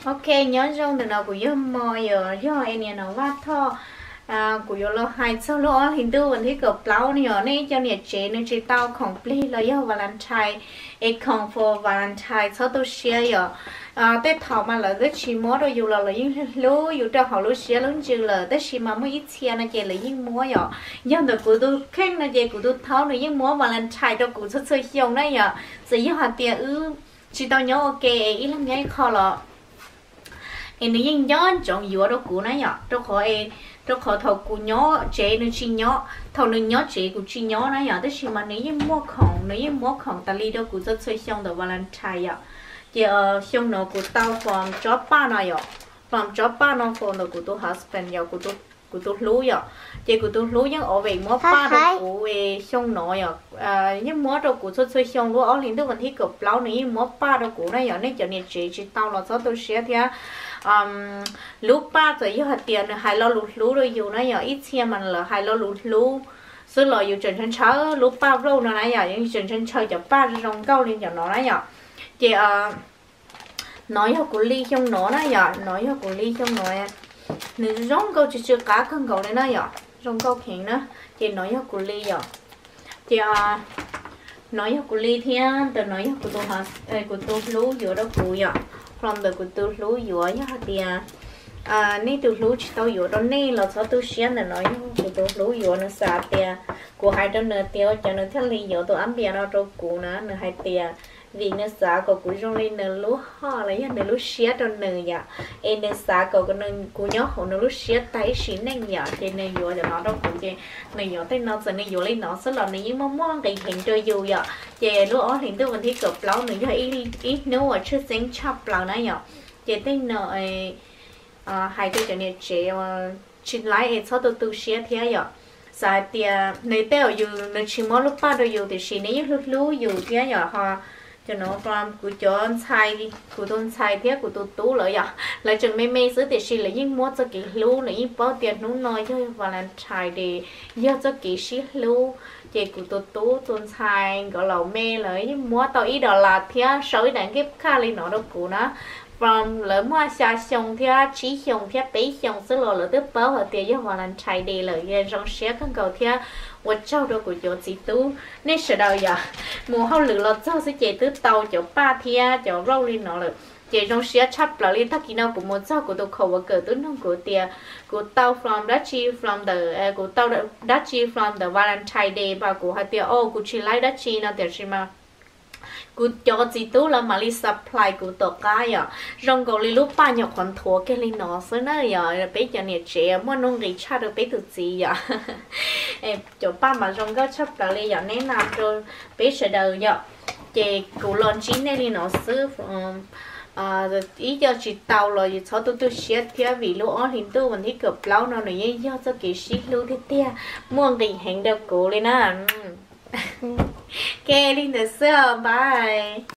Ok, nyob zoo, ntawm no kuv yog Mo, yog Enia no Vaj Thoj. Kuv yuav los hais txog lub ob hlis ntuj vas thib kaum plaub no yom. Nej cov niam tsev nws tsis tau khoom plig los yog Valentine, es khoom for Valentine txhob tu siab yom. Tej thaum mas lawv twb tsis muab rau yus los lawv yeej hlub yus rau hauv lub siab lub ntsws lawm, tab sis mas muaj ib txhia no ces lawv yeej muab yom. Yog ntawm kuv tus kheej no ces kuv tus thaub nws yeej muab Valentine rau kuv txhua txhua xyoo na yom. Txawm yog hais tias wb tsis tau nyob ua ke es ib leeg nyob ib qho los es nws yeej nco ntsoov yuav rau kuv na yom. Rau qhov, rau qhov thaum kuv nyob tsev nws tsis nyob, thaum nws nyob tsev kuv tsis nyob na yom, tab sis mas nws yeej muaj khoom, nws yeej muab khoom tas li rau kuv txhua txhua xyoo ntawm Valentine yom. Ces xyoo no kuv tau from tsob paj no yom, from tsob paj no for ntawm kuv tus husband yom, kuv tus hlub yom. Ces kuv tus hlub yeej ov vem muab paj rau kuv xyoo no yom. Yeej muab rau kuv txhua txhua xyoo, lub ob hlis ntuj vas thib kaum plaub nws yeej muab paj rau kuv na yom. Nej cov niam tsev tsis tau los txhob tu siab thiab. Lub paj txawm yog hais tias nws hais lo lus hlub rau yus na yom, ib txhia mas lawv hais lo lus hlub xwb los yus tseem ntshaw ntshaw lub paj Rose no na yom, yus tseem ntshaw ntshaw cov paj zoo zoo nkauj li cov no na yom. Ces no yog kuv li xyoo no na yom, no yog kuv li xyoo no, nws zoo nkauj tsw tsw qab kawg nkaus li na yom, zoo nkauj kheev na. Ces no yog kuv li yom. Ces no yog kuv li thiab ntawm no yog kuv tus hlub yuav rau kuv yom, from ntawm kuv tus hlub yuav. Yog hais tias nej tus hlub tsis tau yuav rau nej los txhob tu siab, ntawm no yog kuv tus hlub yuav, nws xav tias kuv hais rau nws tias ua cas nws thiaj li yuav tus ab npias no rau kuv na. Nws hais tias vim nws xav kom kuv zoo li nws lub hom los yog nws lub siab rau nws yom, es nws xav kom kuv nyob hauv nws lub siab tas ib sim neej yom, ces nws yuav cov no rau kuv. Ces nws yuav tej no, txawm nws yuav li no xwb los nws yeej muaj muaj nqis heev rau yus yom. Ces lub ob hlis ntuj vas thib kaum plaub nws yog ib hnub uas tshwj xeeb tshaj plaws na yom. Ces tej no hais rau cov niam tsev tsis laib es txhob tu tu siab thiab yom. Xav hais tias nws tej zaum yus, nws tsis muab lub paj rau yus tiam sis nws yeej hlub hlub yus thiab yom. Ho cov no from kuv cov ntxhais, kuv tus ntxhais thiab kuv tus tub lawv yom, lawv tseem me me xwb tiam sis lawv yeej muab txoj kev hlub, lawv yeej paub tias hnub no yog Valentine Day, yog txoj kev sib hlub. Ces kuv tus tub tus ntxhais nkawd laus me lawm yeej muab tau ib dollar thiab sau ib daim gift card li no rau kuv na. From lawv muaj xya xyoo thiab tsib xyoo thiab peb xyoo xwb los lawv twb paub hais tias yog Valentine Day lawm, zoo siab kawg nkaus thiab ua tsaug rau kuv cov txiv tub. Nej sawv daws yom, mus hauj lwm los txog xwb ces twb tau cov paj thiab cov rose li no lawm. Ces zoo siab tshaj plaws li, tag kis no kuv mus txog kuv tus coworker twb nug kuv tias kuv tau from dab tsi, from ntawm, kuv tau dab tsi from ntawm Valentine Day, mas kuv hais tias o kuv tsis laib dab tsi no, tiam sis mas kuv cov txiv tub lawv mam li supply kuv tom qab yom. Zoo nkaus li lub paj nyuam qhuav nthuav kiag li no xwb na yom. Peb cov niam tsev muaj nuj nqis tshaj rau peb tus txiv yom. Cov paj mas zoo nkauj tshaj plaws li yom, neb nam rau peb sawv daws yom. Ces kuv los ntsib nej li no xwb. Ib co tsis tau los txhob tu tu siab thiab, vim lub ob hlis ntuj vas thib kaum plaub no nws yeej yog txoj kev sib hlub tiag tiag, muaj nqis heev rau kuv li na. Ok, li ntawd xwb, bye.